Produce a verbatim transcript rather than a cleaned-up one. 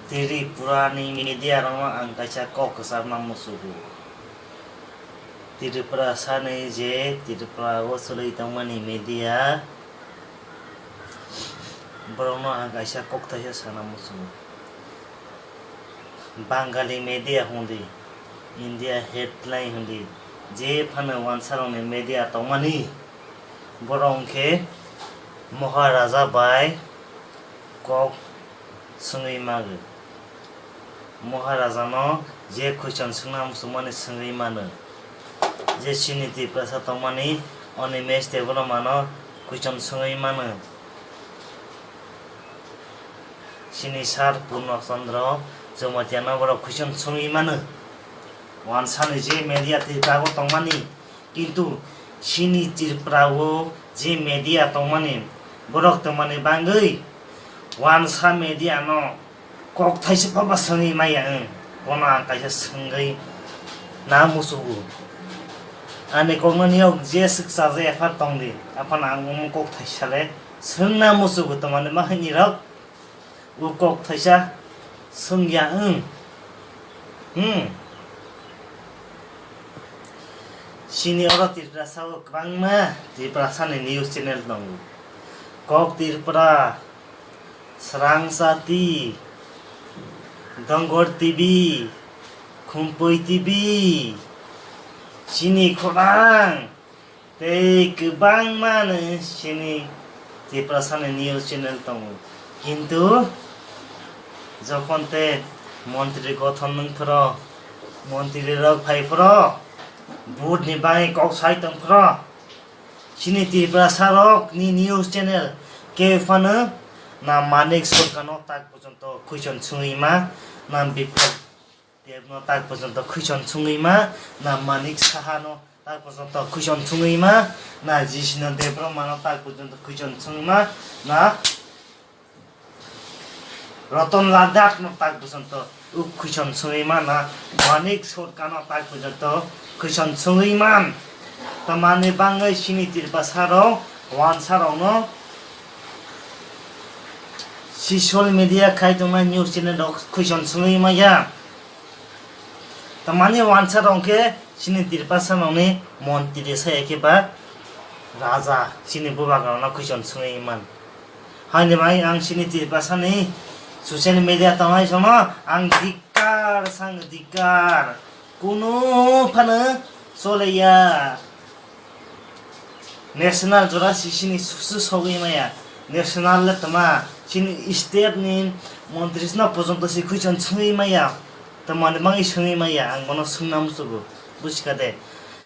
Tripura ni media rokno ang kaisa kok kwchapna muchugo. Tripura sani je Tripura o chwlwi tongmani media, borokno ang kaisa kok thaisa sana muchugo. Bangali media hundi, India headline hundi, je phano wansarokni media tongmani, borok hwnkhe Maharaja bai kok swngwi mago. Maharajano je question swngna muchungmani swngwi mano. Je chini Tiprasa tongmani Animesh Debbarmano question swngwi mano. Chini sir Purno Chandra Jamatia no borok question swngwi mano. Wansani je media Tripura o tongmani, kintu chini Tripura o je media tongmani, borok tongmani bangwi wansa media no kok thaisa pha ba swngwi maya wng. Bono ang kaisa swngwi na muchugo. Ani kokno niyok je swksa je ephar tongdi, aphano ang omo kok thaisa le swngna muchugo, tongmani ma hwnwi rok. O kok thaisa swngya wng. Hmm. Chini oro Tiprasa o kwbangma Tiprasa ni news channel tongo. Kok Tripura, Srang Sati, Dongor T V, Khumpui T V, Chini Khorang, tei kwbangma ni chini Tiprasa ni news channel tongo. Kintu jokhon te montri gothon wng phro, montri rok phai phro, vote ni bagwi kok sai tong phro, chini Tiprasa rok ni news channel khe phano na Manik Sorkar no tak porjonto question swngwi ma, na Biplab Deb no tak porjonto question swngwi ma, na Manik Saha no tak porjonto question swngwi ma, na Jisino Debbarma no tak porjonto question swngwi ma, na Ratan Lal Das no tak porjonto question swngwi ma, na Manik Sorkar no tak porjonto question swngwi man. Tamani bangwi chini Tiprasa rok wansa rok no social media khai tongma news channel rok question swngwi maya. Tamani wansa rok khe chini Tiprasa rokni montri saya khe ba raja chini bubagra rokno question swngwi man. Haini bai ang chini Tiprasa ni social media tongnai sono ang dik Dik kar sang dik kar. Kunu phano chole ya. National jora si sini susu sogwi maya. National le tama sini state ni montri sino porjonto si question swngwi maya. Tamo ni mangi swngwi maya. Ang bono swngna musugo. Buchka de.